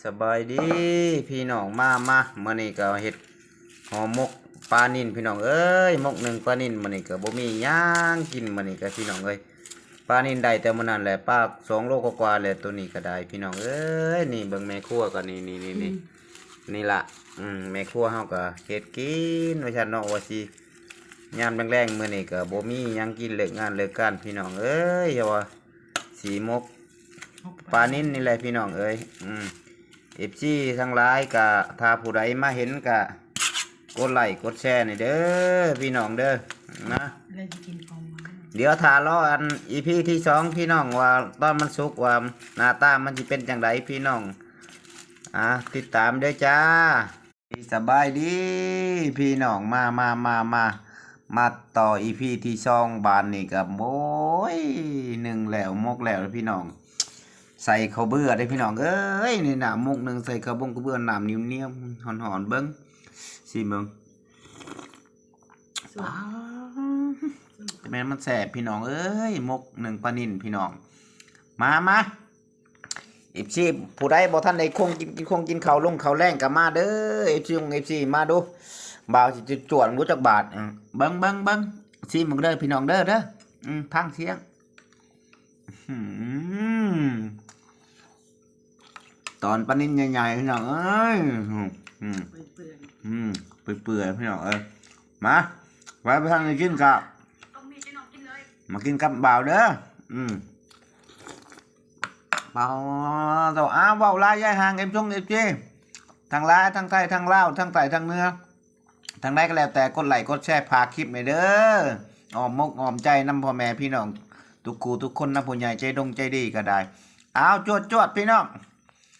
ສະບາຍດີພີ່ນ້ອງ ມາ ມາ ມື້ນີ້ກໍເຮັດຫໍ່ໝົກປານິນພີ່ນ້ອງເອີຍ ໝົກໜຶ່ງປານິນ ມື້ນີ້ກໍບໍ່ມີຫຍັງກິນ ມື້ນີ້ກໍພີ່ນ້ອງເອີຍ ປານິນໄດ້ແຕ່ມື້ນັ້ນແຫຼະ ປາສອງໂລກວ່າໆແຫຼະ ໂຕນີ້ກໍໄດ້ພີ່ນ້ອງເອີຍ ນີ້ເບິ່ງແມ່ຄົວກໍນີ້ໆໆ ອືມ ນີ້ລະ ອືມ ແມ່ຄົວເຮົາກໍເຮັດກິນວ່າຊັ້ນເນາະ ວ່າຊິ ຍາມແລງໆມື້ນີ້ກໍບໍ່ມີຫຍັງກິນ ເລີກງານເລີກການພີ່ນ້ອງເອີຍ ເຮົາວ່າຊິໝົກປານິນນີ້ແຫຼະພີ່ນ້ອງເອີຍ ອືມ ເອັຟຊີທັງຫຼາຍກໍ ຖ້າຜູ້ໃດມາເຫັນກໍກົດໄລກົດແຊແດ່ເດີພີ່ນ້ອງເດີ ນະ ແລ້ວຊິກິນຂອງຫວານ ດຽວຖ້າລໍອັນ ອີພີທີສອງ ພີ່ນ້ອງ ວ່າຕອນມັນສຸກວ່າໜ້າຕາມັນຊິເປັນຈັ່ງໃດ ພີ່ນ້ອງ ອ່າ ຕິດຕາມເດີຈ້າ. ສະບາຍດີພີ່ນ້ອງ ມາ ມາ ມາ ມາ ມາຕໍ່ອີພີທີສອງ ບາດນີ້ກໍ ໂອ້ຍ ໜຶ້ງແລ້ວໝົກແລ້ວພີ່ນ້ອງ ໃສ່ເຂົ້າເບືອເດ້ພີ່ນ້ອງເອີຍ ນີ້ນະ ໝົກໜຶ່ງໃສ່ເຂົ້າບົງເຂົ້າເບືອ ນ້ຳໜຽວໆ ຮ້ອນໆ ເບິ່ງ ຊີມເບິ່ງ ສຸກ ອ້າວ ແມ່ນມັນແຊບພີ່ນ້ອງເອີຍ ໝົກໜຶ່ງປານິນພີ່ນ້ອງ ມາ ມາ ເອັຟຊີ ຜູ້ໃດບໍ່ທັນໄດ້ຄົງກິນ ກິນຄົງກິນເຂົ້າລົງເຂົ້າແລງກໍມາເດີ ເອັຟຊີ ເອັຟຊີ ມາດູ ບ່າວຊິຈວດໆ ບໍ່ຈັກບາດ ເບິ່ງ ເບິ່ງ ເບິ່ງ ຊີມເບິ່ງເດີພີ່ນ້ອງເດີ ເດີ ອືມ ຟັງສຽງ ອືມ ຕອນປານິນໃຫຍ່ໆ ພີ່ນ້ອງເອີຍ ອືມ ເປື່ອຍໆ ອືມ ເປື່ອຍໆ ພີ່ນ້ອງເອີຍ ມາ ໃຜບໍ່ທັນໄດ້ກິນກໍ ຕ້ມມີດໃຫ້ນ້ອງກິນເລີຍ ມາກິນກັບບ່າວເດີ ອືມ ເວົ້າ ເວົ້າຫຼາຍຢ່າຫ່າງ ເອັຟຊີ ເອັຟຊີ ທັງຫຼາຍ ທັງໄທ ທັງລາວ ທັງໃຕ້ ທັງເໜືອ ທາງໃດກໍແລ້ວແຕ່ ກົດໄລກົດແຊຝາກຄລິບແດ່ເດີ ອ້ອມອົກອ້ອມໃຈນຳພໍ່ແມ່ພີ່ນ້ອງທຸກຄູ່ທຸກຄົນນະ ຜູ້ໃຫຍ່ໃຈດົງໃຈດີກໍໄດ້ ເອົາ ຈວດໆ ພີ່ນ້ອງ